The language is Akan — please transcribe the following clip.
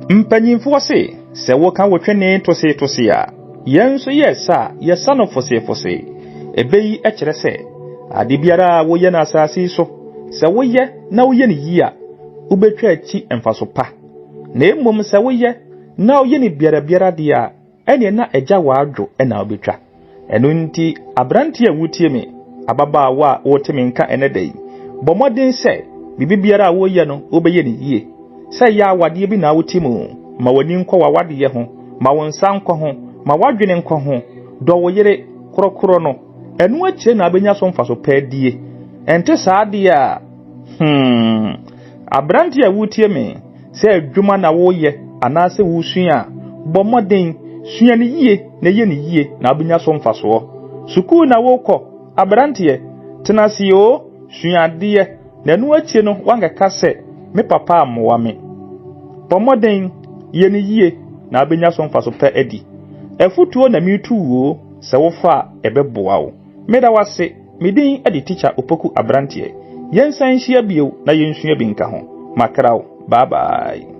Mpanyimfoɔ se, sɛ woka wo twene toseetosee a, yɛn nso yɛresa a, yɛsa no foseefosee. Ɛbɛ yi kyerɛ sɛ, ade biara a woyɛ no asase yi so, sɛ woyɛ na woyɛ no yie a, wobɛtwa akyi mfaso pa. Na mmom sɛ woyɛ na woyɛ no biarabiara deɛ a, ɛneɛ na agya w'adwo na wobɛtwa. Ɛno nti, aberanteɛ a wotie me, ababaawa a wote me nka ɛnɛ da yi, bɔ mmɔden sɛ biribi biara a woyɛ no, wobɛyɛ no yie. Sɛ ɛyɛ awadeɛ bi na wote mu, ma w'ani nkɔ w'awadeɛ ho, ma wo nsa nkɔ ho, ma w'adwene nkɔ ho, dɔ wo yere, korɔkorɔ no. Ɛno akyire na wobɛnya so mfaso pa adie. Ɛnte saa deɛ a, hmm, aberanteɛ a wotie me, sɛ adwuma na woyɛ anaasɛ wosua a, bɔ mmɔden, sua no yie na yɛ no yie na wobɛnya so mfasoɔ. Sukuu na wokɔ, aberanteɛ, tena ase oo, sua adeɛ, na ɛno akyire no woankɛka sɛ, me papa ammoa me. Bɔ mmɔden, yɛ no yie na wobɛnya so mfaso pa adi. Afotuo na meretu wo oo, sɛ wofa a ɛbɛboa wo. Meda wo ase, me din de Tikya Opoku Aberanteɛ. Yɛnsan nhyia bio na yɛnsua bi nka ho. Makra wo, bye bye.